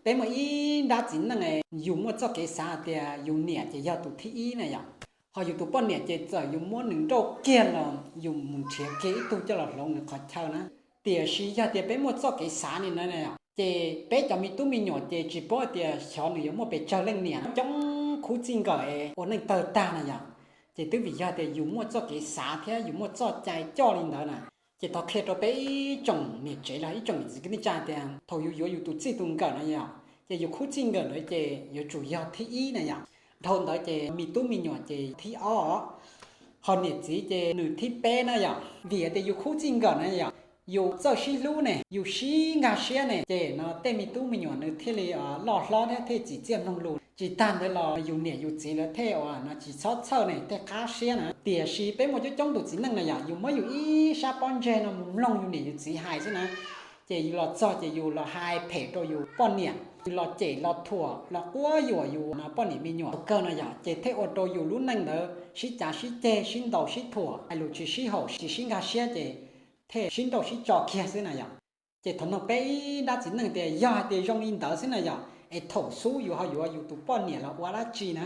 Peb muaj ib nrab txiv neej, yus muaj txoj kev xav tias yus niam ces yog tus thib ib na yom, ho yus tus poj niam ces txawm yus muab nws nrauj kiag los yus mus nrhiav kiag ib tug coj los hloov nws qhov chaw na. Tiam sis yog tias peb muaj txoj kev xav li na, ces peb cov me tub me nyuam ces tsis paub tias xyov nws yuav muaj pes tsawg leej niam. Coob khub txij nkawm ua neej tawg tag na yom, ces twb vim yog tias yus muaj txoj kev xav thiab yus muaj txoj cai coj li ntawd na. Ces thov qhia rau peb ib tsoom niam tsev los ib tsoom niam txiv kwv tij neej tsa tias thaum yus yuav yus tus txij tus nkawm na yom, ces yus khub txij nkawm ntawd ces yuav tsum yog thib ib na yom. Dhau ntawd ces me tub me nyuam ces thib ob, ho niam txiv ces nws thib peb na yom. Vim tias yus khub txij nkawm na yom, yus txawj sib hlub ne, yus sib nkag siab ne, ces no tej me tub me nyuam nws thiaj li loj hlob thiab thiaj tsim txiaj mloog lus. Tsis tag ntawd los yus niam yus txiv lawv thiaj ua no tsis txhob txhawj ne, thiaj qab siab na. Tiam sis peb muaj coob coob tus txiv neej na yom, yus muab yus ib sab pob ntseg no mus mloog yus niam yus txiv hais xwb na, ces yus los txog ces yus los hais phem rau yus poj niam, yus los cem los thuam los quab yuam yus no poj niam me nyuam kawg no yom, ces thiaj ua rau yus lub neej ntawd sib cav sib ceg, sib ntaus sib thuam, hais lus tsis sib haum, tsis sib nkag siab, ces thiaj sib nrauj sib tso kiag xwb na yom. Ces thov noog peb ib nrab txiv neej tias yog hais tias zoo li ntawd xwb na yom, es thaum xub yus ho yuav yus tus poj niam los ua dab tsi na?